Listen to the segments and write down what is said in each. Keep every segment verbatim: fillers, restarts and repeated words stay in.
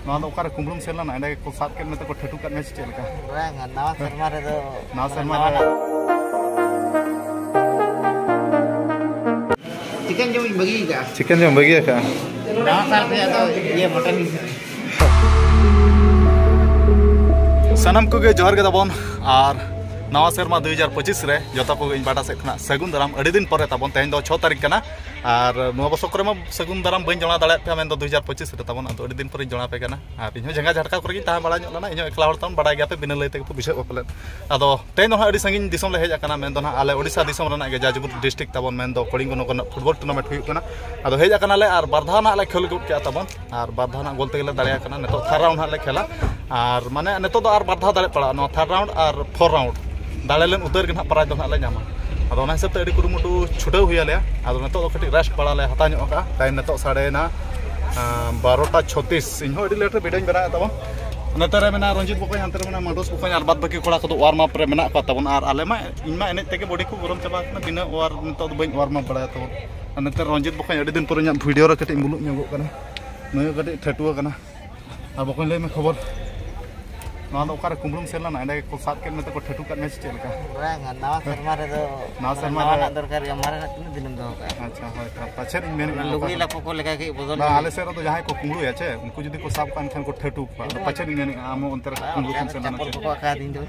ᱱᱚᱣᱟ ᱫᱚ ᱚᱠᱟᱨᱮ ᱠᱩᱢᱵᱽᱲᱩᱢ ᱥᱮᱱ ᱞᱮᱱᱟ, ᱮᱸᱰᱮ ᱜᱮᱠᱚ ᱥᱟᱵ ᱠᱮᱫ ᱢᱮᱛᱮ ᱠᱚ ᱴᱷᱟᱹᱴᱩ ᱠᱟᱫ ᱢᱮᱭᱟ ᱥᱮ ᱪᱮᱫ ᱞᱮᱠᱟ? ᱵᱟᱝᱟ, ᱱᱟᱣᱟ ᱥᱮᱨᱢᱟ ᱨᱮᱫᱚ ᱱᱟᱣᱟ ᱥᱮᱨᱢᱟ ᱱᱟᱣᱟ ᱨᱮ᱾ ᱪᱤᱠᱮᱱ ᱡᱚᱢ ᱤᱧ ᱵᱟᱹᱜᱤ ᱟᱠᱟᱫᱼᱟ᱾ ᱪᱤᱠᱮᱱ ᱡᱚᱢ ᱵᱟᱹᱜᱤ ᱟᱠᱟᱫᱼᱟ᱾ ᱱᱟᱣᱟ ᱥᱟᱞ ᱨᱮ ᱟᱫᱚ ᱤᱭᱟᱹ ᱢᱚᱴᱚᱱ᱾ ᱥᱟᱱᱟᱢ ᱠᱚᱜᱮ ᱡᱚᱦᱟᱨ ᱜᱮ ᱛᱟᱵᱚᱱ, ᱟᱨ ᱱᱟᱣᱟ ᱥᱮᱨᱢᱟ ᱫᱩ ᱦᱟᱡᱟᱨ ᱯᱚᱸᱪᱤᱥ ᱨᱮ ᱡᱚᱛᱚ ᱠᱚᱜᱮ ᱤᱧ ᱯᱟᱦᱴᱟ ᱥᱮᱫ ᱠᱷᱚᱱᱟᱜ ᱥᱟᱹᱜᱩᱱ ᱫᱟᱨᱟᱢ᱾ ᱟᱹᱰᱤ ᱫᱤᱱ ᱯᱚᱨᱮ ᱛᱟᱵᱚᱱ, ᱛᱮᱦᱮᱧ ᱫᱚ ᱪᱷᱚ ᱛᱟᱹᱨᱤᱠᱷ ᱠᱟᱱᱟ, ᱟᱨ ᱱᱚᱣᱟ ᱵᱚᱥᱚᱨ ᱠᱚᱨᱮ ᱢᱟ ᱥᱟᱹᱜᱩᱱ ᱫᱟᱨᱟᱢ ᱵᱟᱹᱧ ᱡᱚᱲᱟᱣ ᱫᱟᱲᱮᱭᱟᱜ ᱯᱮᱭᱟ, ᱢᱮᱱᱫᱚ ᱫᱩ ᱦᱟᱡᱟᱨ ᱯᱚᱸᱪᱤᱥ ᱨᱮ ᱛᱟᱵᱚᱱ, ᱟᱫᱚ ᱟᱹᱰᱤ ᱫᱤᱱ ᱯᱚᱨᱮᱧ ᱡᱚᱲᱟᱣ ᱟᱯᱮ ᱠᱟᱱᱟ᱾ ᱟᱨ ᱤᱧᱦᱚᱸ ᱡᱷᱟᱸᱜᱟ ᱡᱷᱟᱴᱠᱟ ᱠᱚᱨᱮ ᱜᱤᱧ ᱛᱟᱦᱮᱸ ᱵᱟᱲᱟ ᱧᱚᱜ ᱞᱮᱱᱟ, ᱤᱧᱦᱚᱸ ᱮᱠᱞᱟ ᱦᱚᱲ ᱛᱟᱵᱚᱱ, ᱵᱟᱲᱟᱭ ᱜᱮᱭᱟᱯᱮ, ᱵᱤᱱᱟᱹ ᱞᱟᱹᱭ ᱛᱮᱜᱮ ᱯᱮ ᱵᱩᱡᱷᱟᱹᱣ ᱯᱟᱞᱮᱫ᱾ ᱟᱫᱚ ᱛᱮᱦᱮᱧ ᱫᱚ ᱱᱟᱦᱟᱜ ᱟᱹᱰᱤ ᱥᱟᱺᱜᱤᱧ ᱫᱤᱥᱚᱢ ᱞᱮ ᱦᱮᱡ ᱟᱠᱟᱱᱟ, ᱢᱮᱱᱫᱚ ᱱᱟᱦᱟᱜ ᱟᱞᱮ ᱳᱰᱤᱥᱟ ᱫᱤᱥᱚᱢ ᱨᱮᱱᱟᱜ ᱜᱮ ᱡᱟᱡᱽᱯᱩᱨ ᱰᱤᱥᱴᱨᱤᱠᱴ ᱛᱟᱵᱚᱱ, ᱢᱮᱱᱫᱚ ᱠᱚᱲᱤᱝᱜᱚ ᱱᱚᱜᱚᱨ ᱨᱮᱱᱟᱜ ᱯᱷᱩᱴᱵᱚᱞ ᱴᱩᱨᱱᱟᱢᱮᱱᱴ ᱦᱩᱭᱩᱜ ᱠᱟᱱᱟ᱾ ᱟᱫᱚ ᱦᱮᱡ ᱟᱠᱟᱱᱟᱞᱮ ᱟᱨ ᱵᱟᱨ ᱫᱷᱟᱣ ᱱᱟᱦᱟᱜ ᱞᱮ ᱠᱷᱮᱞ ᱜᱚᱫ ᱠᱮᱜᱼᱟ ᱛᱟᱵᱚᱱ, ᱟᱨ ᱵᱟᱨ ᱫᱷᱟᱣ ᱱᱟᱦᱟᱜ ᱜᱳᱞ ᱛᱮᱜᱮ ᱞᱮ ᱫᱟᱲᱮ ᱟᱠᱟᱱᱟ᱾ ᱱᱤᱛᱚᱜ ᱛᱷᱟᱨᱰ ᱨᱟᱣᱩᱱᱰ ᱱᱟᱦᱟᱜ ᱞᱮ ᱠᱷᱮᱞᱟ, ᱟᱨ ᱢᱟᱱᱮ ᱱᱤᱛᱚᱜ ᱫᱚ ᱟᱨ ᱵᱟᱨ ᱫᱷᱟᱣ ᱫᱟᱲᱮ ᱯᱟᱲᱟᱜᱼᱟ, ᱱᱚᱣᱟ ᱛᱷᱟᱨᱰ ᱨᱟᱣᱩᱱᱰ ᱟᱨ ᱯᱷᱳᱨ ᱨᱟᱣᱩᱱᱰ ᱫᱟᱲᱮ ᱞᱮᱱ ᱩᱛᱟᱹᱨ ᱜᱮ ᱱᱟᱦᱟᱜ ᱯᱨᱟᱭᱤᱡᱽ ᱫᱚ ᱱᱟᱦᱟᱜ ᱞᱮ ᱧᱟᱢᱟ᱾ ᱟᱫᱚ ᱚᱱᱟ ᱦᱤᱥᱟᱹᱵ ᱛᱮ ᱟᱹᱰᱤ ᱠᱩᱨᱩᱢᱩᱴᱩ ᱪᱷᱩᱴᱟᱹᱣ ᱦᱩᱭ ᱟᱞᱮᱭᱟ᱾ ᱟᱫᱚ ᱱᱤᱛᱚᱜ ᱫᱚ ᱠᱟᱹᱴᱤᱡ ᱨᱮᱥᱴ ᱵᱟᱲᱟ ᱞᱮ ᱦᱟᱛᱟᱣ ᱧᱚᱜ ᱟᱠᱟᱫᱼᱟ᱾ ᱴᱟᱭᱤᱢ ᱱᱤᱛᱚᱜ ᱥᱟᱲᱮ ᱱᱟ, ᱟᱸ, ᱵᱟᱨᱚᱴᱟ ᱪᱷᱚᱛᱤᱥ᱾ ᱤᱧ ᱦᱚᱸ ᱟᱹᱰᱤ ᱞᱮᱴ ᱨᱮ ᱵᱷᱤᱰᱤᱭᱳᱧ ᱵᱮᱱᱟᱣᱮᱫ ᱛᱟᱵᱚᱱ᱾ ᱱᱚᱛᱮ ᱨᱮ ᱢᱮᱱᱟᱜᱼᱟ ᱨᱚᱧᱡᱤᱛ ᱵᱚᱠᱚᱧ, ᱦᱟᱱᱛᱮ ᱨᱮ ᱢᱮᱱᱟᱜᱼᱟ ᱢᱟᱰᱳᱥ ᱵᱚᱠᱚᱧ, ᱟᱨ ᱵᱟᱫ ᱵᱟᱹᱠᱤ ᱠᱚᱲᱟ ᱠᱚᱫᱚ ᱳᱣᱟᱨᱢ ᱟᱯ ᱨᱮ ᱢᱮᱱᱟᱜ ᱠᱚᱣᱟ ᱛᱟᱵᱚᱱ᱾ ᱟᱨ ᱟᱞᱮ ᱢᱟ, ᱤᱧ ᱢᱟ ᱮᱱᱮᱡ ᱛᱮᱜᱮ ᱵᱚᱰᱤ ᱠᱚ ᱜᱚᱨᱚᱢ ᱪᱟᱵᱟ ᱟᱠᱟᱱᱟ, ᱵᱤᱱᱟᱹ ᱳᱣᱟᱨ ᱱᱤᱛᱚᱜ ᱫᱚ ᱵᱟᱹᱧ ᱳᱣᱟᱨᱢ ᱟᱯ ᱵᱟᱲᱟᱭᱟ ᱛᱟᱵᱚᱱ᱾ ᱟᱨ ᱱᱚᱛᱮ ᱨᱚᱧᱡᱤᱛ ᱵᱚᱠᱚᱧ ᱟᱹᱰᱤ ᱫᱤᱱ ᱯᱚᱨᱮ ᱤᱧᱟᱹᱜ ᱵᱷᱤᱰᱤᱭᱳ ᱨᱮ ᱠᱟᱹᱴᱤᱡ ᱢᱩᱞᱩᱡ ᱧᱚᱜᱚᱜ ᱠᱟᱱᱟ, ᱱᱩᱭ ᱦᱚᱸ ᱠᱟᱹᱴᱤᱡ ᱴᱷᱟᱹᱴᱩᱣᱟᱹ ᱠᱟᱱᱟ᱾ ᱟᱨ ᱵᱚᱠᱚᱧ, ᱞᱟᱹᱭ ᱢᱮ ᱠᱷᱚᱵᱚᱨ᱾ ᱱᱚᱣᱟ ᱫᱚ ᱚᱠᱟᱨᱮ ᱠᱩᱢᱵᱽᱲᱩᱢ ᱥᱮᱱ ᱞᱮᱱᱟ? ᱮᱸᱰᱮ ᱜᱮᱠᱚ ᱥᱟᱵ ᱠᱮᱫ ᱢᱮᱛᱮ ᱠᱚ ᱴᱷᱟᱹᱴᱩ ᱠᱟᱫ ᱢᱮᱭᱟ ᱥᱮ ᱪᱮᱫ ᱞᱮᱠᱟ? ᱵᱟᱝᱟ, ᱱᱟᱣᱟ ᱥᱮᱨᱢᱟ ᱨᱮᱫᱚ ᱱᱟᱣᱟ ᱢᱟᱱᱮ ᱥᱮᱨᱢᱟ ᱱᱟᱣᱟ ᱨᱮ᱾ ᱱᱟᱜ ᱫᱚᱨᱠᱟᱨ ᱜᱮᱭᱟ, ᱢᱟᱨᱮᱱᱟᱜ ᱛᱤᱱᱟᱹᱜ ᱫᱤᱱᱮᱢ ᱫᱚᱦᱚ ᱠᱟᱜᱼᱟ? ᱟᱪᱪᱷᱟ, ᱦᱳᱭ ᱛᱚ, ᱯᱟᱪᱮᱫ ᱤᱧ ᱢᱮᱱᱮᱫᱼᱟ ᱞᱩᱜᱽᱲᱤ ᱱᱚᱝᱠᱟ᱾ ᱞᱟᱯᱚ ᱠᱚ ᱞᱮᱠᱟ ᱠᱟᱹᱡ ᱵᱚᱫᱚᱞ ᱵᱟᱝ, ᱧᱚᱜ ᱟᱞᱮ ᱥᱮᱫ ᱨᱮᱫᱚ ᱡᱟᱦᱟᱸᱭ ᱠᱚ ᱠᱩᱢᱵᱽᱲᱩᱭᱟ ᱪᱮ, ᱩᱱᱠᱩ ᱡᱩᱫᱤ ᱠᱚ ᱥᱟᱵ ᱠᱚᱣᱟ, ᱮᱱᱠᱷᱟᱱ ᱠᱚ ᱴᱷᱟᱹᱴᱩ ᱠᱚᱣᱟ᱾ ᱟᱫᱚ ᱯᱟᱪᱮᱫ ᱤᱧ ᱢᱮᱱᱮᱫᱼᱟ, ᱟᱢ ᱦᱚᱸ ᱚᱱᱛᱮ ᱨᱮ ᱵᱟᱝ, ᱠᱩᱢᱵᱽᱲᱩ ᱠᱚᱢ ᱥᱮᱱ ᱞᱮᱱᱟ ᱪᱟᱯᱚᱞ ᱪᱮ? ᱠᱚᱠᱚ ᱟᱠᱟᱫᱤᱧ ᱫᱚ᱾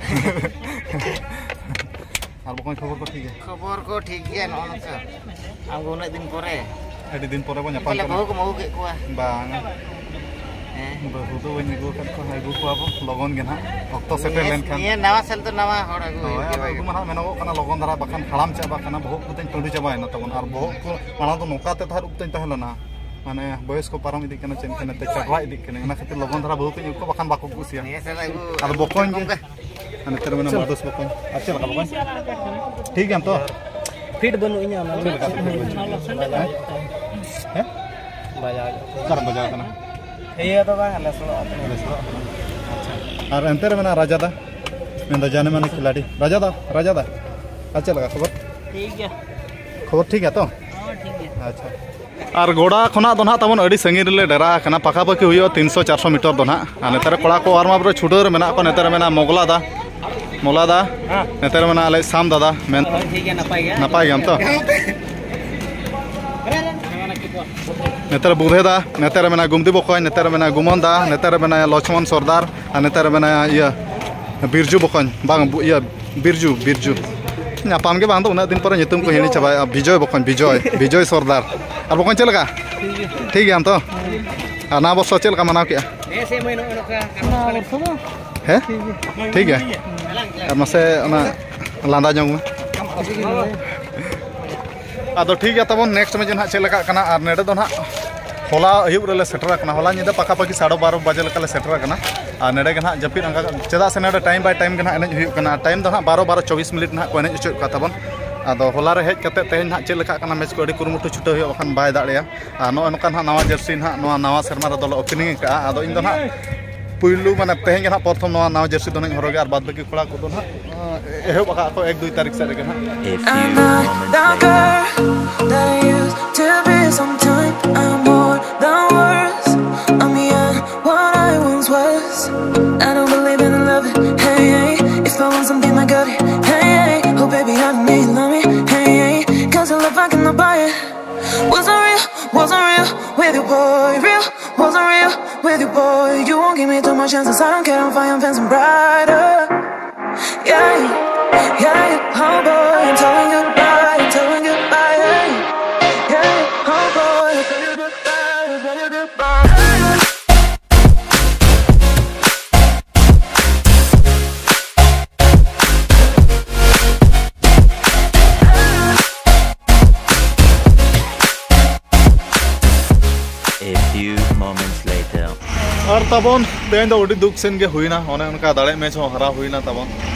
ᱟᱨ ᱵᱚᱠᱚᱧ, ᱠᱷᱚᱵᱚᱨ ᱠᱚ ᱴᱷᱤᱠ ᱜᱮᱭᱟ? ᱠᱷᱚᱵᱚᱨ ᱠᱚ ᱴᱷᱤᱠ ᱜᱮᱭᱟ, ᱱᱚᱜᱼᱚ ᱱᱚᱝᱠᱟ᱾ ᱟᱢ ᱜᱮ ᱩᱱᱟᱹᱜ ᱫᱤᱱ ᱯᱚᱨᱮ᱾ ᱟᱹᱰᱤ ᱫᱤᱱ ᱯᱚᱨᱮ ᱵᱚᱱ ᱧᱟᱯᱟᱢ ᱛᱟᱦᱞᱮ ᱠᱟᱱᱟ᱾ ᱵᱟᱹᱦᱩ ᱠᱚᱢ ᱟᱹᱜᱩ ᱠᱮᱫ ᱠᱚᱣᱟ? ᱵᱟᱝ᱾ ᱦᱮᱸ᱾ ᱵᱟᱹᱦᱩ ᱫᱚ ᱵᱟᱹᱧ ᱟᱹᱜᱩ ᱟᱠᱟᱫ ᱠᱚᱣᱟ, ᱟᱹᱜᱩ ᱠᱚᱣᱟ ᱵᱚ ᱞᱚᱜᱚᱱ ᱜᱮ ᱱᱟᱦᱟᱜ, ᱚᱠᱛᱚ ᱥᱮᱴᱮᱨ ᱱᱤᱭᱟᱹ, ᱞᱮᱱᱠᱷᱟᱱ᱾ ᱱᱤᱭᱟᱹ ᱱᱟᱣᱟ ᱥᱟᱞ ᱫᱚ ᱱᱟᱣᱟ ᱦᱚᱲ ᱟᱹᱜᱩ ᱦᱳᱭ, ᱦᱩᱭᱩᱜ ᱟᱫᱚ ᱜᱮᱭᱟ᱾ ᱟᱹᱜᱩ ᱢᱟ ᱱᱟᱦᱟᱜ ᱢᱮᱱᱚᱜᱚᱜ ᱠᱟᱱᱟ, ᱞᱚᱜᱚᱱ ᱫᱷᱟᱨᱟ, ᱵᱟᱠᱷᱟᱱ ᱦᱟᱲᱟᱢ ᱪᱟᱵᱟᱜ ᱠᱟᱱᱟ, ᱵᱚᱦᱚᱜ ᱠᱚᱛᱤᱧ ᱯᱟᱹᱰᱩ ᱪᱟᱵᱟᱭᱮᱱᱟ ᱛᱟᱵᱚᱱ᱾ ᱟᱨ ᱵᱚᱦᱚᱜ ᱠᱚ ᱢᱟᱲᱟᱝ ᱫᱚ ᱱᱚᱝᱠᱟ ᱛᱮ ᱛᱟᱦᱮᱸ ᱩᱵ ᱛᱤᱧ ᱛᱟᱦᱮᱸ ᱞᱮᱱᱟ, ᱢᱟᱱᱮ ᱵᱚᱭᱮᱥ ᱠᱚ ᱯᱟᱨᱚᱢ ᱤᱫᱤᱜ ᱠᱟᱱᱟ, ᱪᱮᱫ ᱮᱱᱠᱷᱟᱱ ᱱᱤᱛᱚᱜ ᱪᱟᱴᱨᱟ ᱤᱫᱤᱜ ᱠᱟᱱᱟ, ᱚᱱᱟ ᱠᱷᱟᱹᱛᱤᱨ ᱞᱚᱜᱚᱱ ᱫᱷᱟᱨᱟ ᱵᱟᱹᱦᱩ ᱠᱚᱧ ᱟᱹᱜᱩ ᱠᱚᱣᱟ, ᱵᱟᱠᱷᱟᱱ ᱵᱟᱠᱚ ᱠᱩᱥᱤᱭᱟᱜᱼᱟ᱾ ᱱᱤᱭᱟᱹ ᱥᱟᱞ ᱟᱹᱜᱩ ᱟᱫᱚ ᱟᱹᱜᱩ ᱵᱚᱠᱚᱧ ᱜᱮ᱾ ᱠᱚᱢ ᱜᱮ᱾ ᱟᱨ ᱱᱚᱛᱮ ᱨᱮ ᱢᱮᱱᱟᱜᱼᱟ ᱢᱟᱫᱚᱥ ᱵᱚᱠᱚᱧ᱾ ᱟᱨ ᱪᱮᱫ ᱞᱮᱠᱟ ᱵᱚᱠᱚᱧ? ᱴᱷᱤᱠ ᱜᱮᱭᱟᱢ ᱛᱚ? ᱯᱷᱤᱴ ᱵᱟᱹᱱᱩᱜ ᱤᱧᱟ, ᱚᱱᱟ ᱪᱮᱫ ᱞᱮᱠᱟ ᱯᱷᱤᱴ ᱵᱟᱹᱱᱩᱜ? ᱦᱮᱸ? ᱦᱮᱸ? ᱵᱟᱡᱟᱣ᱾ ᱚᱠᱟᱨᱮᱢ ᱵᱟᱡᱟᱣ ᱠᱟᱱᱟ? ᱤᱭᱟᱹ ᱫᱚ ᱵᱟᱝ, ᱟᱞᱮ ᱥᱚᱲᱚᱜ ᱟᱹᱛᱩ᱾ ᱟᱞᱮ ᱥᱚᱲᱚᱜ ᱟᱹᱛᱩ᱾ ᱟᱪᱪᱷᱟ᱾ ᱟᱨ ᱮᱱᱛᱮ ᱨᱮ ᱢᱮᱱᱟᱜᱼᱟ ᱨᱟᱡᱟ ᱫᱟ, ᱢᱮᱱᱫᱚ ᱡᱟᱱᱮ ᱢᱟᱱᱮ ᱠᱷᱤᱞᱟᱲᱤ᱾ ᱨᱟᱡᱟ ᱫᱟ, ᱨᱟᱡᱟ ᱫᱟ, ᱟᱨ ᱪᱮᱫ ᱞᱮᱠᱟ ᱠᱷᱚᱵᱚᱨ? ᱴᱷᱤᱠ ᱜᱮᱭᱟ᱾ ᱠᱷᱚᱵᱚᱨ ᱴᱷᱤᱠ ᱜᱮᱭᱟ ᱛᱚ? ᱦᱚᱸ, ᱴᱷᱤᱠ ᱜᱮᱭᱟ᱾ ᱟᱪᱪᱷᱟ᱾ ᱟᱨ ᱜᱚᱰᱟ ᱠᱷᱚᱱᱟᱜ ᱫᱚ ᱱᱟᱦᱟᱜ ᱛᱟᱵᱚᱱ ᱟᱹᱰᱤ ᱥᱟᱺᱜᱤᱧ ᱨᱮᱞᱮ ᱰᱮᱨᱟ ᱟᱠᱟᱱᱟ, ᱯᱟᱠᱟ ᱯᱟᱠᱤ ᱦᱩᱭᱩᱜᱼᱟ ᱛᱤᱱᱥᱚ ᱪᱟᱨᱥᱚ ᱢᱤᱴᱟᱨ ᱫᱚ ᱱᱟᱦᱟᱜ᱾ ᱟᱨ ᱱᱮᱛᱟᱨ ᱠᱚᱲᱟ ᱠᱚ ᱟᱨ ᱢᱟ ᱯᱩᱨᱟᱹ ᱪᱷᱩᱴᱟᱹᱣ ᱨᱮ ᱢᱮᱱᱟᱜ ᱠᱚᱣᱟ᱾ ᱱᱮᱛᱟᱨ ᱢᱮᱱᱟᱜᱼᱟ ᱢᱚᱜᱽᱞᱟ ᱫᱟ, ᱢᱚᱜᱽᱞᱟ ᱫᱟ, ᱱᱮᱛᱟᱨ ᱢᱮᱱᱟᱜᱼᱟ ᱟᱞᱮ ᱥᱟᱢ ᱫᱟᱫᱟ, ᱢᱮᱱ ᱦᱳᱭ, ᱴᱷᱤᱠ ᱜᱮᱭᱟ, ᱱᱟᱯᱟᱭ ᱜᱮᱭᱟ᱾ ᱱᱟᱯᱟᱭ ᱜᱮᱭᱟᱢ ᱛᱚ? ᱱᱮᱛᱟᱨ ᱵᱩᱫᱷᱮ ᱫᱟ, ᱱᱮᱛᱟᱨ ᱢᱮᱱᱟᱜᱼᱟ ᱜᱩᱢᱫᱤ ᱵᱚᱠᱚᱧ, ᱱᱮᱛᱟᱨ ᱢᱮᱱᱟᱜᱼᱟ ᱜᱩᱢᱚᱱ ᱫᱟ, ᱱᱮᱛᱟᱨ ᱢᱮᱱᱟᱭᱟ ᱞᱚᱪᱷᱢᱚᱱ ᱥᱚᱨᱫᱟᱨ, ᱟᱨ ᱱᱮᱛᱟᱨ ᱢᱮᱱᱟᱭᱟ ᱤᱭᱟᱹ ᱵᱤᱨᱡᱩ ᱵᱚᱠᱚᱧ, ᱵᱟᱝ ᱵᱩ-, ᱤᱭᱟᱹ ᱵᱤᱨᱡᱩ, ᱵᱤᱨᱡᱩ᱾ ᱧᱟᱯᱟᱢ ᱜᱮ ᱵᱟᱝ ᱫᱚ ᱩᱱᱟᱹᱜ ᱫᱤᱱ ᱯᱚᱨᱮ ᱧᱩᱛᱩᱢ ᱠᱚ ᱦᱤᱲᱤᱧ ᱪᱟᱵᱟᱭᱮᱜᱼᱟ᱾ ᱵᱤᱡᱚᱭ ᱵᱚᱠᱚᱧ, ᱵᱤᱡᱚᱭ, ᱵᱤᱡᱚᱭ ᱥᱚᱨᱫᱟᱨ᱾ ᱟᱨ ᱵᱚᱠᱚᱧ ᱪᱮᱫ ᱞᱮᱠᱟ? ᱴᱷᱤᱠ ᱜᱮᱭᱟᱢ ᱛᱚ? ᱟᱨ ᱱᱟᱣᱟ ᱵᱚᱨᱥᱚ ᱪᱮᱫ ᱞᱮᱠᱟ ᱢᱟᱱᱟᱣ ᱠᱮᱜᱼᱟ? ᱱᱟᱣᱟ ᱵᱚᱨᱥᱚ ᱫᱚ ᱦᱮᱸ? ᱴᱷᱤᱠ ᱜᱮᱭᱟ᱾ ᱟᱨ ᱢᱟᱥᱮ ᱚᱱᱟ ᱞᱟᱸᱫᱟ ᱧᱚᱜ ᱢᱮ᱾ ᱟᱫᱚ ᱴᱷᱤᱠ ᱜᱮᱭᱟ ᱛᱟᱵᱚᱱ, next ᱢᱟ ᱡᱮ ᱱᱟᱦᱟᱜ ᱪᱮᱫ ᱞᱮᱠᱟᱜ ᱠᱟᱱᱟ᱾ ᱟᱨ ᱱᱚᱰᱮ ᱫᱚ ᱱᱟᱦᱟᱜ ᱦᱚᱞᱟ ᱟᱹᱭᱩᱵ ᱨᱮᱞᱮ ᱥᱮᱴᱮᱨ ᱟᱠᱟᱱᱟ, ᱦᱚᱞᱟ ᱧᱤᱫᱟᱹ ᱯᱟᱠᱟ ᱯᱟᱠᱤ ᱥᱟᱲᱮ ᱵᱟᱨᱚ ᱵᱟᱡᱮ ᱞᱮᱠᱟ ᱞᱮ ᱥᱮᱴᱮᱨ ᱟᱠᱟᱱᱟ᱾ ᱟᱨ ᱱᱚᱰᱮ ᱜᱮ ᱱᱟᱦᱟᱜ ᱡᱟᱹᱯᱤᱫ ᱟᱸᱜᱟ, ᱪᱮᱫᱟᱜ ᱥᱮ ᱱᱚᱰᱮ time by time ᱜᱮ ᱱᱟᱦᱟᱜ ᱮᱱᱮᱡ ᱦᱩᱭᱩᱜ ᱠᱟᱱᱟ᱾ ᱟᱨ time ᱫᱚ ᱱᱟᱦᱟᱜ ᱵᱟᱨᱚ ᱵᱟᱨᱚ ᱪᱚᱵᱵᱤᱥ ᱢᱤᱱᱤᱴ ᱱᱟᱦᱟᱜ ᱠᱚ ᱮᱱᱮᱡ ᱦᱚᱪᱚᱭᱮᱫ ᱠᱚᱣᱟ ᱛᱟᱵᱚᱱ᱾ ᱟᱫᱚ ᱦᱚᱞᱟ ᱨᱮ ᱦᱮᱡ ᱠᱟᱛᱮ ᱛᱮᱦᱮᱧ ᱱᱟᱦᱟᱜ ᱪᱮᱫ ᱞᱮᱠᱟᱜ ᱠᱟᱱᱟ ᱢᱮᱪ ᱠᱚ, ᱟᱹᱰᱤ ᱠᱩᱨᱩᱢᱩᱴᱩ ᱪᱷᱩᱴᱟᱹᱣ ᱦᱩᱭᱩᱜᱼᱟ, ᱵᱟᱠᱷᱟᱱ ᱵᱟᱭ ᱫᱟᱲᱮᱭᱟᱜᱼᱟ᱾ ᱟᱨ ᱱᱚᱜᱼᱚᱭ ᱱᱚᱝᱠᱟ ᱱᱟᱦᱟᱜ ᱱᱟᱣᱟ ᱡᱟᱹᱨᱥᱤ ᱱᱟᱦᱟᱜ ᱱᱚᱣᱟ ᱱᱟᱣᱟ ᱥᱮᱨᱢᱟ ᱨᱮᱫᱚ ᱞᱮ opening ᱟᱠᱟᱫᱼᱟ᱾ ᱟᱫᱚ ᱤᱧ ᱫᱚ ᱱᱟᱦᱟᱜ ᱯᱩᱭᱞᱩ, ᱢᱟᱱᱮ ᱛᱮᱦᱮᱧ ᱜᱮ ᱱᱟᱦᱟᱜ ᱯᱨᱚᱛᱷᱚᱢ ᱱᱚᱣᱟ ᱱᱟᱣᱟ ᱡᱟᱹᱨᱥᱤ ᱫᱚ ᱱᱟᱦᱟᱜ ᱤᱧ ᱦᱚᱨᱚᱜᱟ, ᱟᱨ ᱵᱟᱫ ᱵᱟᱹᱠᱤ ᱠᱚᱲᱟ ᱠᱚᱫᱚ ᱱᱟᱦᱟᱜ ᱮᱦᱚᱵ ᱟᱠᱟᱫ ᱠᱚ ᱮᱠ ᱫᱩᱭ ᱛᱟᱹᱨᱤᱠᱷ ᱥᱮᱫ ᱨᱮᱜᱮ ᱱᱟᱦᱟᱜ᱾ A few I'm not moments the later. Girl that I used to be. Sometime I'm more than worse. I'm beyond what I once was. I don't believe in love. Hey, hey. If I want something, I got it. Hey, hey. Oh, baby, I need love me. Hey, hey. Cause a love I cannot buy it. Wasn't real, wasn't real with you, boy. Real, wasn't real with you, boy. You won't give me too much chances. I don't care if I am fencing brighter. Yeah, yeah, yeah, oh boy, I'm telling you goodbye, I'm telling you goodbye, yeah, yeah, oh boy, I'm telling you goodbye, I'm telling you goodbye. A few moments later. ᱟᱨ ᱛᱟᱵᱚᱱ ᱛᱮᱦᱮᱧ ᱫᱚ ᱟᱹᱰᱤ ᱫᱩᱠ ᱥᱮᱱ ᱜᱮ ᱦᱩᱭᱱᱟ, ᱚᱱᱮ ᱚᱱᱠᱟ ᱫᱟᱲᱮ ᱢᱮᱪ ᱦᱚᱸ ᱦᱟᱨᱟᱣ ᱦᱩᱭᱱᱟ ᱛᱟᱵᱚᱱ᱾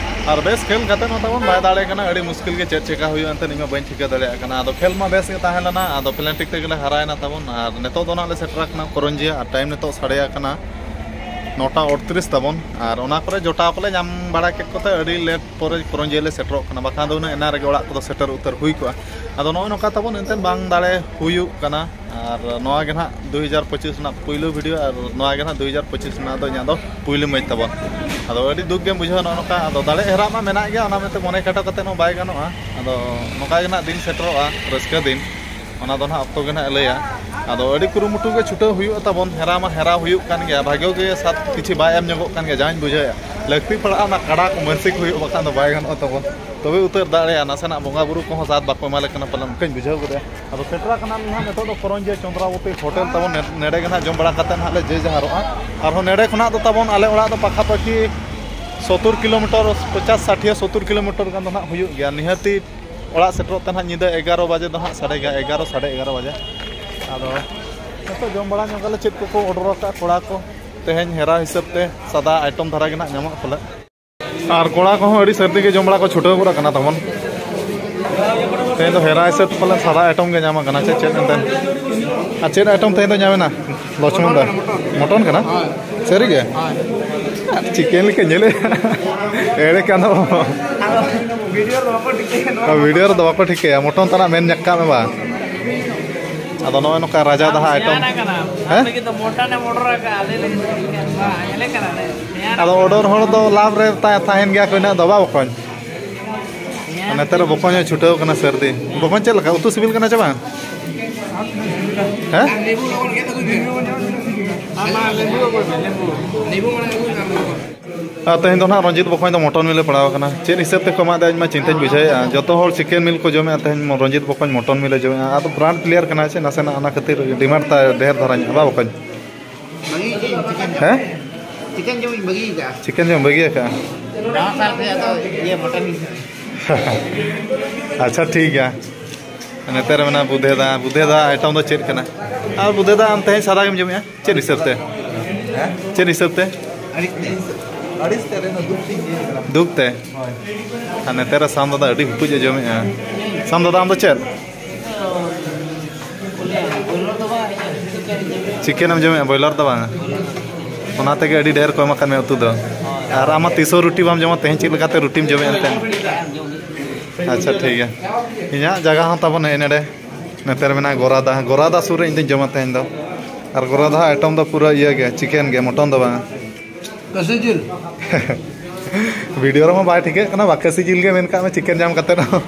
ᱟᱨ ᱵᱮᱥ ᱠᱷᱮᱞ ᱠᱟᱛᱮ ᱦᱚᱸ ᱛᱟᱵᱚᱱ ᱵᱟᱭ ᱫᱟᱲᱮ ᱠᱟᱱᱟ, ᱟᱹᱰᱤ ᱢᱩᱥᱠᱤᱞ ᱜᱮ ᱪᱮᱫ ᱪᱮᱠᱟ ᱦᱩᱭᱩᱜᱼᱟ ᱮᱱᱛᱮ ᱤᱧ ᱢᱟ ᱵᱟᱹᱧ ᱴᱷᱤᱠᱟᱹ ᱫᱟᱲᱮᱭᱟᱜ ᱠᱟᱱᱟ᱾ ᱟᱫᱚ ᱠᱷᱮᱞ ᱢᱟ ᱵᱮᱥ ᱜᱮ ᱛᱟᱦᱮᱸ ᱞᱮᱱᱟ, ᱟᱫᱚ penalty ᱛᱮᱜᱮ ᱞᱮ ᱦᱟᱨᱟᱭᱮᱱᱟ ᱛᱟᱵᱚᱱ᱾ ᱟᱨ ᱱᱤᱛᱚᱜ ᱫᱚ ᱱᱟᱜ ᱞᱮ ᱥᱮᱴᱮᱨ ᱟᱠᱟᱱᱟ ᱠᱚᱨᱚᱧᱡᱤᱭᱟ, ᱟᱨ time ᱱᱤᱛᱚᱜ ᱥᱟᱰᱮ ᱟᱠᱟᱱᱟ ᱱᱚᱴᱟ ᱟᱴᱛᱨᱤᱥ ᱛᱟᱵᱚᱱ᱾ ᱟᱨ ᱚᱱᱟ ᱠᱚᱨᱮ ᱡᱚᱴᱟᱣ ᱠᱚᱞᱮ ᱧᱟᱢ ᱵᱟᱲᱟ ᱠᱮᱫ ᱠᱚᱛᱮ ᱟᱹᱰᱤ ᱞᱮᱴ ᱯᱚᱨᱮ ᱠᱚᱨᱚᱧᱡᱤᱭᱟᱹ ᱞᱮ ᱥᱮᱴᱮᱨᱚᱜ ᱠᱟᱱᱟ, ᱵᱟᱠᱷᱟᱱ ᱫᱚ ᱩᱱᱟᱹᱜ ᱮᱱᱟᱝ ᱨᱮᱜᱮ ᱚᱲᱟᱜ ᱠᱚᱫᱚ ᱥᱮᱴᱮᱨ ᱩᱛᱟᱹᱨ ᱦᱩᱭ ᱠᱚᱜᱼᱟ᱾ ᱟᱫᱚ ᱱᱚᱜᱼᱚᱭ ᱱᱚᱝᱠᱟ ᱛᱟᱵᱚᱱ ᱮᱱᱛᱮᱫ ᱵᱟᱝ ᱫᱟᱲᱮ ᱦᱩᱭᱩᱜ ᱠᱟᱱᱟ᱾ ᱟᱨ ᱱᱚᱣᱟ ᱜᱮ ᱱᱟᱦᱟᱜ ᱫᱩ ᱦᱟᱡᱟᱨ ᱯᱚᱸᱪᱤᱥ ᱨᱮᱱᱟᱜ ᱯᱩᱭᱞᱩ ᱵᱷᱤᱰᱤᱭᱳ, ᱟᱨ ᱱᱚᱣᱟ ᱜᱮ ᱱᱟᱦᱟᱜ ᱫᱩ ᱦᱟᱡᱟᱨ ᱯᱚᱸᱪᱤᱥ ᱨᱮᱱᱟᱜ ᱫᱚ ᱤᱧᱟᱹᱜ ᱫᱚ ᱯᱩᱭᱞᱩ ᱢᱮᱪ ᱛᱟᱵᱚᱱ᱾ ᱟᱫᱚ ᱟᱹᱰᱤ ᱫᱩᱠ ᱜᱮᱢ ᱵᱩᱡᱷᱟᱹᱣᱟ ᱱᱚᱜᱼᱚ ᱱᱚᱝᱠᱟ᱾ ᱟᱫᱚ ᱫᱟᱲᱮ ᱦᱮᱨᱟ ᱢᱟ ᱢᱮᱱᱟᱜ ᱜᱮᱭᱟ, ᱚᱱᱟ ᱢᱮᱱᱛᱮ ᱢᱚᱱᱮ ᱠᱷᱟᱴᱚ ᱠᱟᱛᱮ ᱦᱚᱸ ᱵᱟᱭ ᱜᱟᱱᱚᱜᱼᱟ᱾ ᱟᱫᱚ ᱱᱚᱝᱠᱟ ᱜᱮ ᱱᱟᱦᱟᱜ ᱫᱤᱱ ᱥᱮᱴᱮᱨᱚᱜᱼᱟ, ᱨᱟᱹᱥᱠᱟᱹ ᱫᱤᱱ, ᱚᱱᱟ ᱫᱚ ᱱᱟᱦᱟᱜ ᱚᱠᱛᱚ ᱜᱮ ᱱᱟᱦᱟᱜ ᱮ ᱞᱟᱹᱭᱟ᱾ ᱟᱫᱚ ᱟᱹᱰᱤ ᱠᱩᱨᱩᱢᱩᱴᱩ ᱜᱮ ᱪᱷᱩᱴᱟᱹᱣ ᱦᱩᱭᱩᱜᱼᱟ ᱛᱟᱵᱚᱱ, ᱦᱮᱨᱟ ᱢᱟ ᱦᱮᱨᱟ ᱦᱩᱭᱩᱜ ᱠᱟᱱ ᱜᱮᱭᱟ, ᱵᱷᱟᱜᱮ ᱜᱮ ᱥᱟᱛ ᱠᱤᱪᱷᱤ ᱵᱟᱭ ᱮᱢ ᱧᱚᱜᱚᱜ ᱠᱟᱱ ᱜᱮᱭᱟ, ᱡᱟᱦᱟᱸᱧ ᱵᱩᱡᱷᱟᱹᱣᱮᱫᱼᱟ᱾ ᱞᱟᱹᱠᱛᱤ ᱯᱟᱲᱟᱜᱼᱟ ᱚᱱᱟ ᱠᱟᱰᱟ ᱠᱚ ᱢᱟᱹᱱᱥᱤᱠ ᱦᱩᱭᱩᱜ, ᱵᱟᱠᱷᱟᱱ ᱫᱚ ᱵᱟᱭ ᱜᱟᱱᱚᱜᱼᱟ ᱛᱟᱵᱚᱱ᱾ ᱛᱚᱵᱮ ᱩᱛᱟᱹᱨ ᱫᱟᱲᱮᱭᱟᱜᱼᱟ, ᱱᱟᱥᱮᱱᱟᱜ ᱵᱚᱸᱜᱟ ᱵᱩᱨᱩ ᱠᱚᱦᱚᱸ ᱥᱟᱛ ᱵᱟᱠᱚ ᱮᱢᱟ ᱞᱮ ᱠᱟᱱᱟ ᱯᱟᱞᱮᱱ, ᱚᱱᱠᱟᱧ ᱵᱩᱡᱷᱟᱹᱣ ᱠᱮᱫᱟ᱾ ᱟᱫᱚ ᱥᱮᱴᱮᱨ ᱟᱠᱟᱱᱟ ᱱᱟᱦᱟᱜ ᱱᱤᱛᱚᱜ ᱫᱚ ᱠᱚᱨᱚᱧᱡᱤᱭᱟᱹ ᱪᱚᱸᱫᱽᱨᱟᱣᱚᱛᱤ ᱦᱳᱴᱮᱞ ᱛᱟᱵᱚᱱ᱾ ᱱᱮ-, ᱱᱮᱰᱮ ᱜᱮ ᱱᱟᱦᱟᱜ ᱡᱚᱢ ᱵᱟᱲᱟ ᱠᱟᱛᱮ ᱱᱟᱦᱟᱜ ᱞᱮ ᱡᱮ ᱡᱟᱦᱟᱨᱚᱜᱼᱟ᱾ ᱟᱨᱦᱚᱸ ᱱᱮᱰᱮ ᱠᱷᱚᱱᱟᱜ ᱫᱚ ᱛᱟᱵᱚᱱ ᱟᱞᱮ ᱚᱲᱟᱜ ᱫᱚ ᱯᱟᱠᱷᱟᱯᱟᱠᱷᱤ ᱥᱚᱛᱛᱚᱨ ᱠᱤᱞᱳᱢᱤᱴᱟᱨ, ᱯᱚᱪᱟᱥ, ᱥᱟᱴᱷᱤᱭᱟᱹ, ᱥᱚᱛᱛᱚᱨ ᱠᱤᱞᱳᱢᱤᱴᱟᱨ ᱜᱟᱱ ᱫᱚ ᱱᱟᱦᱟᱜ ᱦᱩᱭᱩᱜ ᱜᱮᱭᱟ᱾ ᱱᱤᱦᱟᱹᱛᱤ ᱚᱲᱟᱜ ᱥᱮᱴᱮᱨᱚᱜ ᱛᱮ ᱱᱟᱦᱟᱜ ᱧᱤᱫᱟᱹ ᱮᱜᱟᱨᱚ ᱵᱟᱡᱮ ᱫᱚ ᱱᱟᱦᱟᱜ ᱥᱟᱰᱮ ᱜᱮᱭᱟ, ᱮᱜᱟᱨᱚ, ᱥᱟᱰᱮ ᱮᱜᱟᱨᱚ ᱵᱟᱡᱮ᱾ ᱟᱫᱚ ᱱᱤᱛᱚᱜ ᱡᱚᱢ ᱵᱟᱲᱟ ᱧᱚᱜ ᱟᱞᱮ, ᱪᱮᱫ ᱠᱚᱠᱚ ᱚᱰᱟᱨ ᱟᱠᱟᱫ ᱠᱚᱲᱟ ᱠᱚ ᱛᱮᱦᱮᱧ ᱦᱮᱨᱟ ᱦᱤᱥᱟᱹᱵ ᱛᱮ ᱥᱟᱫᱟ ᱟᱭᱴᱚᱢ ᱫᱷᱟᱨᱟ ᱜᱮ ᱱᱟᱦᱟᱜ ᱧᱟᱢᱚᱜ ᱯᱟᱞᱮ᱾ ᱟᱨ ᱠᱚᱲᱟ ᱠᱚᱦᱚᱸ ᱟᱹᱰᱤ ᱥᱟᱹᱨᱫᱤ ᱜᱮ ᱡᱚᱢ ᱵᱟᱲᱟ ᱠᱚ ᱪᱷᱩᱴᱟᱹᱣ ᱜᱚᱫ ᱟᱠᱟᱱᱟ ᱛᱟᱵᱚᱱ᱾ ᱛᱮᱦᱮᱧ ᱫᱚ ᱦᱮᱨᱟ ᱦᱤᱥᱟᱹᱵ ᱯᱟᱞᱮ ᱥᱟᱫᱟ ᱟᱭᱴᱚᱢ ᱜᱮ ᱧᱟᱢ ᱟᱠᱟᱱᱟ᱾ ᱪᱮᱫ ᱪᱮᱫ ᱮᱱᱛᱮ? ᱟᱨ ᱪᱮᱫ ᱟᱭᱴᱚᱢ ᱛᱮᱦᱮᱧ ᱫᱚ ᱧᱟᱢ ᱮᱱᱟ? ᱞᱚᱪᱷᱢᱚᱱ ᱫᱟ, ᱢᱚᱴᱚᱱ ᱠᱟᱱᱟ? ᱥᱟᱹᱨᱤ ᱜᱮ? ᱟᱨ ᱪᱤᱠᱮᱱ ᱞᱮᱠᱟ ᱧᱮᱞᱮᱫ᱾ ᱮᱲᱮ ᱠᱟᱱ ᱫᱚ᱾ ᱵᱷᱤᱰᱤᱭᱳ ᱨᱮᱫᱚ ᱵᱟᱠᱚ ᱴᱷᱤᱠᱟᱹᱭᱟ, ᱢᱚᱴᱚᱱ ᱛᱟᱱᱟᱜ ᱢᱮᱱ ᱧᱟᱠ ᱠᱟᱜ ᱢᱮ ᱵᱟ᱾ ᱟᱫᱚ ᱱᱚᱜᱼᱚᱭ ᱱᱚᱝᱠᱟ ᱨᱟᱡᱟ ᱫᱟᱦᱟ ᱟᱭᱴᱚᱢ᱾ ᱦᱮᱸ? ᱞᱟᱹᱜᱤᱫ ᱫᱚ ᱢᱚᱴᱚᱱ ᱮᱢ ᱚᱰᱟᱨ ᱟᱠᱟᱫᱼᱟ, ᱟᱞᱮ ᱞᱟᱹᱜᱤᱫ ᱫᱚ ᱪᱤᱠᱮᱱ ᱵᱟ, ᱧᱮᱞᱮ ᱠᱟᱱᱟ ᱞᱮ᱾ ᱟᱫᱚ ᱚᱰᱟᱨ ᱦᱚᱲ ᱫᱚ ᱞᱟᱵᱷ ᱨᱮ ᱛᱟ-, ᱛᱟᱦᱮᱱ ᱜᱮᱭᱟ ᱠᱚ ᱤᱱᱟᱹᱜ ᱫᱚ ᱵᱟ ᱵᱚᱠᱚᱧ᱾ ᱱᱮᱛᱟᱨ ᱵᱚᱠᱚᱧ ᱦᱚᱸ ᱪᱷᱩᱴᱟᱹᱣ ᱠᱟᱱᱟ ᱥᱟᱹᱨᱫᱤ᱾ ᱵᱚᱠᱚᱧ ᱪᱮᱫ ᱞᱮᱠᱟ ᱩᱛᱩ ᱥᱤᱵᱤᱞ ᱠᱟᱱᱟ ᱪᱮ ᱵᱟᱝ? ᱦᱮᱸ? ᱟᱨ ᱛᱮᱦᱮᱧ ᱫᱚ ᱱᱟᱦᱟᱜ ᱨᱚᱧᱡᱤᱛ ᱵᱚᱠᱚᱧ ᱫᱚ ᱢᱚᱴᱚᱱ ᱢᱤᱞᱮ ᱯᱟᱲᱟᱣ ᱟᱠᱟᱱᱟ᱾ ᱪᱮᱫ ᱦᱤᱥᱟᱹᱵ ᱛᱮᱠᱚ ᱮᱢᱟᱫᱟ ᱤᱧ ᱢᱟ ᱪᱤᱱᱛᱟᱹᱧ ᱵᱩᱡᱷᱟᱹᱣᱮᱫᱼᱟ᱾ ᱡᱚᱛᱚ ᱦᱚᱲ ᱪᱤᱠᱮᱱ ᱢᱤᱞ ᱠᱚ ᱡᱚᱢᱮᱫᱼᱟ, ᱛᱮᱦᱮᱧ ᱨᱚᱧᱡᱤᱛ ᱵᱚᱠᱚᱧ ᱢᱚᱴᱚᱱ ᱢᱤᱞᱮ ᱡᱚᱢᱮᱫᱼᱟ᱾ ᱟᱫᱚ ᱵᱨᱟᱱᱰ ᱯᱞᱮᱭᱟᱨ ᱠᱟᱱᱟᱭ ᱥᱮ, ᱱᱟᱥᱮᱱᱟᱜ ᱚᱱᱟ ᱠᱷᱟᱹᱛᱤᱨ ᱰᱤᱢᱟᱱᱰ ᱛᱟᱭ ᱰᱷᱮᱨ ᱫᱷᱟᱨᱟ ᱧᱚᱜᱼᱟ, ᱵᱟ ᱵᱚᱠᱚᱧ? ᱵᱟᱹᱜᱤ ᱠᱟᱜ ᱟᱹᱧ ᱪᱤᱠᱮᱱ᱾ ᱦᱮᱸ? ᱪᱤᱠᱮᱱ ᱡᱚᱢ ᱤᱧ ᱵᱟᱹᱜᱤ ᱠᱟᱜᱼᱟ᱾ ᱪᱤᱠᱮᱱ ᱡᱚᱢ ᱵᱟᱹᱜᱤ ᱟᱠᱟᱜᱼᱟ? ᱱᱟᱣᱟ ᱥᱟᱞ ᱨᱮ ᱟᱫᱚ ᱤᱭᱟᱹ ᱢᱚᱴᱚᱱ ᱤᱧ ᱟᱪᱪᱷᱟ, ᱴᱷᱤᱠ ᱜᱮᱭᱟ᱾ ᱱᱚᱛᱮ ᱨᱮ ᱢᱮᱱᱟᱜᱼᱟ ᱵᱩᱫᱷᱮ ᱫᱟ᱾ ᱵᱩᱫᱷᱮ ᱫᱟ, ᱟᱭᱴᱚᱢ ᱫᱚ ᱪᱮᱫ ᱠᱟᱱᱟ? ᱟᱨ ᱵᱩᱫᱷᱮ ᱫᱟ, ᱟᱢ ᱛᱮᱦᱮᱧ ᱥᱟᱫᱟ ᱜᱮᱢ ᱡᱚᱢᱮᱜᱼᱟ? ᱪᱮᱫ ᱦᱤᱥᱟᱹᱵ ᱛᱮ? ᱦᱮᱸ? ᱪᱮᱫ ᱦᱤᱥᱟᱹᱵ ᱛᱮ? ᱟᱹᱲᱤᱥ ᱛᱮ, ᱟᱹᱲᱤᱥ ᱛᱮ ᱟᱹᱞᱤᱧ ᱫᱚ ᱫᱩᱠ ᱛᱮ ᱤᱭᱟᱹ ᱠᱟᱱᱟ᱾ ᱫᱩᱠ ᱛᱮ? ᱦᱳᱭ᱾ ᱟᱨ ᱱᱚᱛᱮ ᱨᱮ ᱥᱟᱢ ᱫᱟᱫᱟ ᱟᱹᱰᱤ ᱦᱩᱴᱩᱡ ᱮ ᱡᱚᱢᱮᱜᱼᱟ᱾ ᱥᱟᱢ ᱫᱟᱫᱟ, ᱟᱢ ᱫᱚ ᱪᱮᱫ? ᱪᱤᱠᱮᱱ ᱮᱢ ᱡᱚᱢᱮᱜᱼᱟ, ᱵᱚᱭᱞᱟᱨ ᱫᱚ ᱵᱟᱝ? ᱚᱱᱟ ᱛᱮᱜᱮ ᱟᱹᱰᱤ ᱰᱷᱮᱨ ᱠᱚ ᱮᱢ ᱟᱠᱟᱫ ᱢᱮᱭᱟ ᱩᱛᱩ ᱫᱚ᱾ ᱟᱨ ᱟᱢ ᱢᱟ ᱛᱤᱥ ᱦᱚᱸ ᱨᱩᱴᱤ ᱵᱟᱢ ᱡᱚᱢᱟ, ᱛᱮᱦᱮᱧ ᱪᱮᱫ ᱞᱮᱠᱟᱛᱮ ᱨᱩᱴᱤᱢ ᱡᱚᱢᱮᱫ ᱮᱱᱛᱮ? ᱟᱪᱪᱷᱟ, ᱴᱷᱤᱠ ᱜᱮᱭᱟ᱾ ᱤᱧᱟᱹᱜ ᱡᱟᱭᱜᱟ ᱦᱚᱸ ᱛᱟᱵᱚᱱ ᱱᱮᱜᱼᱮ ᱱᱮᱰᱮ ᱱᱚᱛᱮ ᱨᱮ ᱢᱮᱱᱟᱜᱼᱟ ᱜᱚᱨᱟᱫᱟ᱾ ᱜᱚᱨᱟᱫᱟ ᱥᱩᱨ ᱨᱮ ᱤᱧ ᱫᱚᱧ ᱡᱚᱢᱟ ᱛᱮᱦᱮᱧ ᱫᱚ᱾ ᱟᱨ ᱜᱚᱨᱟᱫᱟ ᱟᱜ ᱟᱭᱴᱮᱢ ᱫᱚ ᱯᱩᱨᱟᱹ ᱤᱭᱟᱹ ᱜᱮ, ᱪᱤᱠᱮᱱ ᱜᱮ, ᱢᱚᱴᱚᱱ ᱫᱚ ᱵᱟᱝ᱾ ᱠᱟᱹᱥᱤ ᱡᱤᱞ᱾ ᱵᱷᱤᱰᱤᱭᱳ ᱨᱮᱦᱚᱸ ᱵᱟᱭ ᱴᱷᱤᱠᱟᱹᱜ ᱠᱟᱱᱟ, ᱵᱟ ᱠᱟᱹᱥᱤ ᱡᱤᱞ ᱜᱮ ᱢᱮᱱ ᱠᱟᱜ ᱢᱮ, ᱪᱤᱠᱮᱱ ᱧᱟᱢ ᱠᱟᱛᱮ ᱨᱮᱦᱚᱸ᱾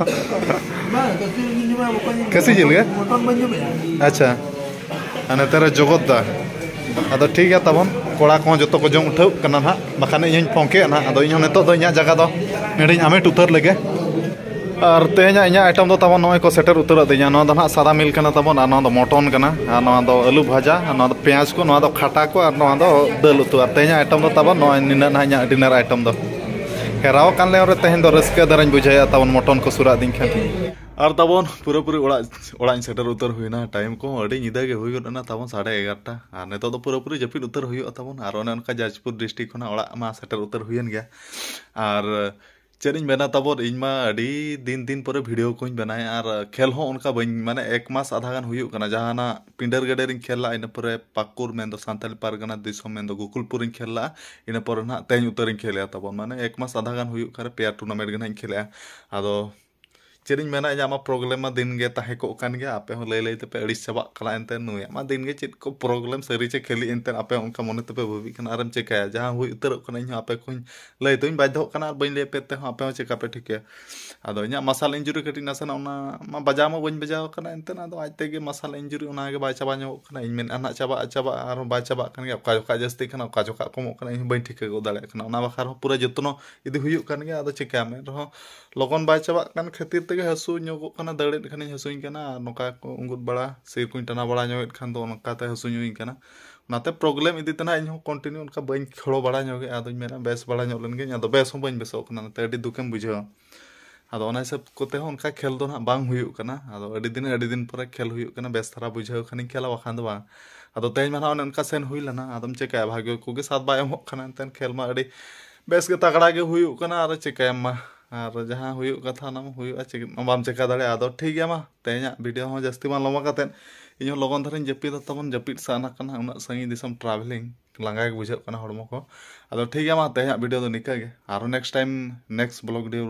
ᱵᱟᱝ, ᱠᱟᱹᱥᱤ ᱡᱤᱞ ᱡᱚᱢᱟ, ᱵᱟᱠᱚ ᱧᱟᱢᱟ᱾ ᱠᱟᱹᱥᱤ ᱡᱤᱞ ᱜᱮ? ᱢᱚᱴᱚᱱ ᱵᱟᱹᱧ ᱡᱚᱢᱮᱜᱼᱟ᱾ ᱟᱪᱪᱷᱟ, ᱟᱨ ᱱᱚᱛᱮ ᱨᱮ ᱡᱚᱜᱚᱛ ᱫᱟ᱾ ᱟᱫᱚ ᱴᱷᱤᱠ ᱜᱮᱭᱟ ᱛᱟᱵᱚᱱ, ᱠᱚᱲᱟ ᱠᱚᱦᱚᱸ ᱡᱚᱛᱚ ᱠᱚ ᱡᱚᱢ ᱩᱴᱷᱟᱹᱣ ᱠᱟᱱᱟ ᱱᱟᱦᱟᱜ, ᱵᱟᱠᱷᱟᱱ ᱤᱧ ᱦᱚᱧ ᱯᱷᱚᱝᱠᱮᱜᱼᱟ ᱱᱟᱦᱟᱜ᱾ ᱟᱫᱚ ᱤᱧ ᱦᱚᱸ ᱱᱤᱛᱚᱜ ᱫᱚ ᱤᱧᱟᱹᱜ ᱡᱟᱭᱜᱟ ᱫᱚ ᱱᱚᱰᱮᱧ ᱟᱢᱮᱴ ᱩᱛᱟᱹᱨ ᱞᱮᱜᱮ᱾ ᱟᱨ ᱛᱮᱦᱮᱧᱟᱜ ᱤᱧᱟᱹᱜ ᱟᱭᱴᱮᱢ ᱫᱚ ᱛᱟᱵᱚᱱ ᱱᱚᱜᱼᱚᱭ ᱠᱚ ᱥᱮᱴᱮᱨ ᱩᱛᱟᱹᱨ ᱟᱹᱫᱤᱧᱟ᱾ ᱱᱚᱣᱟ ᱫᱚ ᱱᱟᱦᱟᱜ ᱥᱟᱫᱟ ᱢᱤᱞ ᱠᱟᱱᱟ ᱛᱟᱵᱚᱱ, ᱟᱨ ᱱᱚᱣᱟ ᱫᱚ ᱢᱚᱴᱚᱱ ᱠᱟᱱᱟ, ᱟᱨ ᱱᱚᱣᱟ ᱫᱚ ᱟᱹᱞᱩ ᱵᱷᱟᱡᱟ, ᱟᱨ ᱱᱚᱣᱟ ᱫᱚ ᱯᱮᱸᱭᱟᱡᱽ ᱠᱚ, ᱱᱚᱣᱟ ᱫᱚ ᱠᱷᱟᱴᱟ ᱠᱚ, ᱟᱨ ᱱᱚᱣᱟ ᱫᱚ ᱫᱟᱹᱞ ᱩᱛᱩ᱾ ᱟᱨ ᱛᱮᱦᱮᱧᱟᱜ ᱟᱭᱴᱮᱢ ᱫᱚ ᱛᱟᱵᱚᱱ ᱱᱚᱜᱼᱚᱭ ᱱᱤᱱᱟᱹᱜ ᱱᱟᱦᱟᱜ ᱤᱧᱟᱹᱜ ᱰᱤᱱᱟᱨ ᱟᱭᱴᱮᱢ ᱫᱚ᱾ ᱦᱮᱨᱟᱣ ᱟᱠᱟᱱ ᱞᱮ ᱨᱮ ᱛᱮᱦᱮᱧ ᱫᱚ ᱨᱟᱹᱥᱠᱟᱹ ᱫᱷᱟᱨᱟᱧ ᱵᱩᱡᱷᱟᱹᱣᱮᱫᱼᱟ ᱛᱟᱵᱚᱱ, ᱢᱚᱴᱚᱱ ᱠᱚ ᱥᱩᱨᱟᱜ ᱫᱤᱧ ᱠᱷᱟᱱ᱾ ᱟᱨ ᱛᱟᱵᱚᱱ ᱯᱩᱨᱟᱹᱯᱩᱨᱤ ᱚᱲᱟᱜ, ᱚᱲᱟᱜ ᱤᱧ ᱥᱮᱴᱮᱨ ᱩᱛᱟᱹᱨ ᱦᱩᱭᱱᱟ᱾ ᱴᱟᱭᱤᱢ ᱠᱚᱦᱚᱸ ᱟᱹᱰᱤ ᱧᱤᱫᱟᱹ ᱜᱮ ᱦᱩᱭ ᱜᱚᱫ ᱮᱱᱟ ᱛᱟᱵᱚᱱ, ᱥᱟᱲᱮ ᱮᱜᱟᱨᱚᱴᱟ᱾ ᱟᱨ ᱱᱤᱛᱚᱜ ᱫᱚ ᱯᱩᱨᱟᱹᱯᱩᱨᱤ ᱡᱟᱹᱯᱤᱫ ᱩᱛᱟᱹᱨ ᱦᱩᱭᱩᱜᱼᱟ ᱛᱟᱵᱚᱱ᱾ ᱟᱨ ᱚᱱᱮ ᱚᱱᱠᱟ ᱡᱟᱡᱽᱯᱩᱨ ᱰᱤᱥᱴᱨᱤᱠᱴ ᱠᱷᱚᱱᱟᱜ ᱚᱲᱟᱜ ᱢᱟ ᱥᱮᱴᱮᱨ ᱩᱛᱟᱹᱨ ᱦᱩᱭᱮᱱ ᱜᱮᱭᱟ᱾ ᱟᱨ ᱪᱮᱫ ᱤᱧ ᱢᱮᱱᱟ ᱛᱟᱵᱚᱱ, ᱤᱧ ᱢᱟ ᱟᱹᱰᱤ ᱫᱤᱱ ᱫᱤᱱ ᱯᱚᱨᱮ ᱵᱷᱤᱰᱤᱭᱳ ᱠᱚᱧ ᱵᱮᱱᱟᱣᱮᱫᱼᱟ᱾ ᱟᱨ ᱠᱷᱮᱞ ᱦᱚᱸ ᱚᱱᱠᱟ ᱵᱟᱹᱧ, ᱢᱟᱱᱮ, ᱮᱠ ᱢᱟᱥ ᱟᱫᱷᱟ ᱜᱟᱱ ᱦᱩᱭᱩᱜ ᱠᱟᱱᱟ᱾ ᱡᱟᱦᱟᱱᱟᱜ ᱯᱤᱸᱰᱟᱹᱨ ᱜᱟᱹᱰᱤ ᱨᱤᱧ ᱠᱷᱮᱞ ᱞᱟᱜᱼᱟ, ᱤᱱᱟᱹ ᱯᱚᱨᱮ ᱯᱟᱹᱠᱩᱲ, ᱢᱮᱱᱫᱚ ᱥᱟᱱᱛᱟᱲᱤ ᱯᱟᱨᱜᱟᱱᱟ ᱫᱤᱥᱚᱢ, ᱢᱮᱱᱫᱚ ᱜᱳᱠᱩᱞᱯᱩᱨ ᱨᱤᱧ ᱠᱷᱮᱞ ᱞᱟᱜᱼᱟ᱾ ᱤᱱᱟᱹ ᱯᱚᱨᱮ ᱱᱟᱦᱟᱜ ᱛᱮᱦᱮᱧ ᱩᱛᱟᱹᱨᱤᱧ ᱠᱷᱮᱞᱮᱜᱼᱟ ᱛᱟᱵᱚᱱ, ᱢᱟᱱᱮ, ᱮᱠ ᱢᱟᱥ ᱟᱫᱷᱟ ᱜᱟᱱ ᱦᱩᱭᱩᱜ ᱠᱟᱱᱟ, ᱯᱮᱭᱟ ᱴᱩᱨᱱᱟᱢᱮᱱᱴ ᱜᱮ ᱱᱟᱦᱟᱜ ᱤᱧ ᱠᱷᱮᱞᱮᱜᱼᱟ᱾ ᱟᱫᱚ ᱪᱮᱫ ᱤᱧ ᱢᱮᱱᱟ, ᱤᱧᱟᱹᱜ ᱢᱟ ᱯᱨᱚᱵᱞᱮᱢ ᱢᱟ ᱫᱤᱱ ᱜᱮ ᱛᱟᱦᱮᱸ ᱠᱚᱜ ᱠᱟᱱ ᱜᱮᱭᱟ᱾ ᱟᱯᱮ ᱦᱚᱸ ᱞᱟᱹᱭ ᱞᱟᱹᱭ ᱛᱮᱯᱮ ᱟᱹᱲᱤᱥ ᱪᱟᱵᱟᱜ ᱠᱟᱱᱟ᱾ ᱮᱱᱛᱮ ᱱᱩᱭᱟᱜ ᱢᱟ ᱫᱤᱱ ᱜᱮ ᱪᱮᱫ ᱠᱚ ᱯᱨᱚᱵᱞᱮᱢ, ᱥᱟᱹᱨᱤ ᱪᱮ ᱠᱷᱟᱹᱞᱤ, ᱮᱱᱛᱮ ᱟᱯᱮ ᱚᱱᱠᱟ ᱢᱚᱱᱮ ᱛᱮᱯᱮ ᱵᱷᱟᱹᱵᱤᱜ ᱠᱟᱱᱟ᱾ ᱟᱨᱮᱢ ᱪᱮᱠᱟᱭᱟ, ᱡᱟᱦᱟᱸ ᱦᱩᱭ ᱩᱛᱟᱹᱨᱚᱜ ᱠᱟᱱᱟ, ᱤᱧ ᱦᱚᱸ ᱟᱯᱮ ᱠᱚᱧ ᱞᱟᱹᱭ ᱛᱚᱧ ᱵᱟᱫᱽᱫᱷᱚᱜ ᱠᱟᱱᱟ, ᱟᱨ ᱵᱟᱹᱧ ᱞᱟᱹᱭ ᱟᱯᱮ ᱛᱮᱦᱚᱸ ᱟᱯᱮ ᱦᱚᱸ ᱪᱮᱠᱟ ᱯᱮ ᱴᱷᱤᱠᱟᱹᱭᱟ᱾ ᱟᱫᱚ ᱤᱧᱟᱹᱜ ᱢᱟᱥᱟᱞ ᱤᱧᱡᱩᱨᱤ ᱠᱟᱹᱴᱤᱡ ᱱᱟᱥᱮᱱᱟᱜ ᱚᱱᱟ ᱢᱟ ᱵᱟᱡᱟᱣ ᱢᱟ ᱵᱟᱹᱧ ᱵᱟᱡᱟᱣ ᱠᱟᱱᱟ, ᱮᱱᱛᱮ ᱟᱫᱚ ᱟᱡ ᱛᱮᱜᱮ ᱢᱟᱥᱟᱞ ᱤᱧᱡᱩᱨᱤ ᱚᱱᱟ ᱜᱮ ᱵᱟᱭ ᱪᱟᱵᱟ ᱧᱚᱜᱚᱜ ᱠᱟᱱᱟ᱾ ᱤᱧ ᱢᱮᱱᱮᱫᱼᱟ ᱱᱟᱦᱟᱜ ᱪᱟᱵᱟᱜᱼᱟ, ᱪᱟᱵᱟᱜᱼᱟ, ᱟᱨᱦᱚᱸ ᱵᱟᱭ ᱪᱟᱵᱟᱜ ᱠᱟᱱ ᱜᱮᱭᱟ᱾ ᱚᱠᱟ ᱡᱚᱠᱷᱟᱜ ᱡᱟᱹᱥᱛᱤᱜ ᱠᱟᱱᱟ, ᱚᱠᱟ ᱡᱚᱠᱷᱟᱜ ᱠᱚᱢᱚᱜ ᱠᱟᱱᱟ, ᱤᱧ ᱦᱚᱸ ᱵᱟᱹᱧ ᱴᱷᱤᱠᱟᱹ ᱜᱚᱫ ᱫᱟᱲᱮᱭᱟᱜ ᱠᱟᱱᱟ᱾ ᱚᱱᱟ ᱵᱟᱠᱷᱨᱟ ᱦᱚᱸ ᱯᱩᱨᱟᱹ ᱡᱚᱛᱱᱚ ᱤᱫᱤ ᱦᱩᱭᱩᱜ ᱠᱟᱱ ᱜᱮᱭᱟ᱾ ᱟᱫᱚ ᱪᱮᱠᱟᱭᱟᱢ, ᱮᱱ ᱨᱮᱦᱚᱸ ᱞᱚᱜᱚᱱ ᱵᱟᱭ ᱪᱟᱵᱟᱜ ᱠᱟᱱ ᱠᱷᱟᱹᱛᱤᱨ ᱛᱮᱜᱮ ᱦᱟᱹᱥᱩ ᱧᱚᱜᱚᱜ ᱠᱟᱱᱟ᱾ ᱫᱟᱹᱲᱮᱫ ᱠᱷᱟᱱᱤᱧ ᱦᱟᱹᱥᱩᱧ ᱠᱟᱱᱟ, ᱟᱨ ᱱᱚᱝᱠᱟ ᱠᱚ ᱩᱸᱜᱩᱫ ᱵᱟᱲᱟ, ᱥᱤᱨ ᱠᱚᱧ ᱴᱟᱱᱟ ᱵᱟᱲᱟ ᱧᱚᱜᱮᱫ ᱠᱷᱟᱱ ᱫᱚ ᱚᱱᱠᱟᱛᱮ ᱦᱟᱹᱥᱩ ᱧᱚᱜᱤᱧ ᱠᱟᱱᱟ᱾ ᱚᱱᱟᱛᱮ ᱯᱨᱚᱵᱞᱮᱢ ᱤᱫᱤ ᱛᱮ ᱱᱟᱦᱟᱜ ᱤᱧ ᱦᱚᱸ ᱠᱚᱱᱴᱤᱱᱤᱭᱩ ᱚᱱᱠᱟ ᱵᱟᱹᱧ ᱠᱷᱮᱞᱳ ᱵᱟᱲᱟ ᱧᱚᱜᱮᱫᱼᱟ᱾ ᱟᱫᱚᱧ ᱢᱮᱱᱟ ᱵᱮᱥ ᱵᱟᱲᱟ ᱧᱚᱜ ᱞᱮᱱ ᱜᱤᱧ, ᱟᱫᱚ ᱵᱮᱥ ᱦᱚᱸ ᱵᱟᱹᱧ ᱵᱮᱥᱚᱜ ᱠᱟᱱᱟ, ᱚᱱᱟᱛᱮ ᱟᱹᱰᱤ ᱫᱩᱠᱮᱢ ᱵᱩᱡᱷᱟᱹᱣᱟ᱾ ᱟᱫᱚ ᱚᱱᱟ ᱦᱤᱥᱟᱹᱵ ᱠᱚᱛᱮ ᱦᱚᱸ ᱚᱱᱠᱟ ᱠᱷᱮᱞ ᱫᱚ ᱱᱟᱦᱟᱜ ᱵᱟᱝ ᱦᱩᱭᱩᱜ ᱠᱟᱱᱟ᱾ ᱟᱫᱚ ᱟᱹᱰᱤ ᱫᱤᱱ ᱟᱹᱰᱤ ᱫᱤᱱ ᱯᱚᱨᱮ ᱠᱷᱮᱞ ᱦᱩᱭᱩᱜ ᱠᱟᱱᱟ, ᱵᱮᱥ ᱫᱷᱟᱨᱟ ᱵᱩᱡᱷᱟᱹᱣ ᱠᱷᱟᱱᱤᱧ ᱠᱷᱮᱞᱟ, ᱵᱟᱠᱷᱟᱱ ᱫᱚ ᱵᱟᱝ᱾ ᱟᱫᱚ ᱛᱮᱦᱮᱧ ᱢᱟ ᱱᱟᱦᱟᱜ ᱚᱱᱮ ᱚᱱᱠᱟ ᱥᱮᱱ ᱦᱩᱭ ᱞᱮᱱᱟ, ᱟᱫᱚᱢ ᱪᱮᱠᱟᱭᱟ, ᱵᱷᱟᱜᱽᱭᱚ ᱠᱚᱜᱮ ᱥᱟᱛ ᱵᱟᱭ ᱮᱢᱚᱜ ᱠᱟᱱᱟ᱾ ᱮᱱᱛᱮ ᱠᱷᱮᱞ ᱢᱟ ᱟᱹᱰᱤ ᱵᱮᱥ ᱜᱮ ᱛᱟᱜᱲᱟ ᱜᱮ ᱦᱩᱭᱩᱜ ᱠᱟᱱᱟ, ᱟᱨ ᱪᱮᱠᱟᱭᱟᱢ ᱢᱟ᱾ ᱟᱨ ᱡᱟᱦᱟᱸ ᱦᱩᱭᱩᱜ ᱠᱟᱛᱷᱟ ᱚᱱᱟ ᱢᱟ ᱦᱩᱭᱩᱜᱼᱟ, ᱪᱮᱫ ᱢᱟ ᱵᱟᱢ ᱪᱮᱠᱟ ᱫᱟᱲᱮᱭᱟᱜᱼᱟ᱾ ᱟᱫᱚ ᱴᱷᱤᱠ ᱜᱮᱭᱟ ᱢᱟ, ᱛᱮᱦᱮᱧᱟᱜ ᱵᱷᱤᱰᱤᱭᱳ ᱦᱚᱸ ᱡᱟᱹᱥᱛᱤ ᱵᱟᱝ ᱞᱚᱢᱵᱟ ᱠᱟᱛᱮᱫ ᱤᱧ ᱦᱚᱸ ᱞᱚᱜᱚᱱ ᱫᱷᱟᱨᱟᱧ ᱡᱟᱹᱯᱤᱫᱟ ᱛᱟᱵᱚᱱ, ᱡᱟᱹᱯᱤᱫ ᱥᱟᱱᱟ ᱠᱟᱱᱟ, ᱩᱱᱟᱹᱜ ᱥᱟᱺᱜᱤᱧ ᱫᱤᱥᱚᱢ ᱴᱨᱟᱵᱷᱮᱞᱤᱝ᱾ ᱞᱟᱸᱜᱟ ᱜᱮ ᱵᱩᱡᱷᱟᱹᱜ ᱠᱟᱱᱟ ᱦᱚᱲᱢᱚ ᱠᱚ᱾ ᱟᱫᱚ ᱴᱷᱤᱠ ᱜᱮᱭᱟ, ᱢᱟ ᱛᱮᱦᱮᱧᱟᱜ ᱵᱷᱤᱰᱤᱭᱳ ᱫᱚ ᱱᱤᱝᱠᱟᱹ ᱜᱮ᱾ ᱟᱨᱦᱚᱸ next time next blog video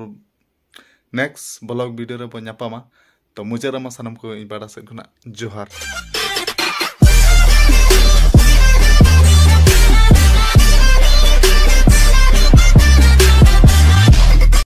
next blog video ᱨᱮᱵᱚᱱ ᱧᱟᱯᱟᱢᱟ᱾ ᱛᱚ ᱢᱩᱪᱟᱹᱫ ᱨᱮᱢᱟ ᱥᱟᱱᱟᱢ ᱠᱚ ᱤᱧ ᱯᱟᱦᱴᱟ ᱥᱮᱫ ᱠᱷᱚᱱᱟᱜ ᱡᱚᱦᱟᱨ᱾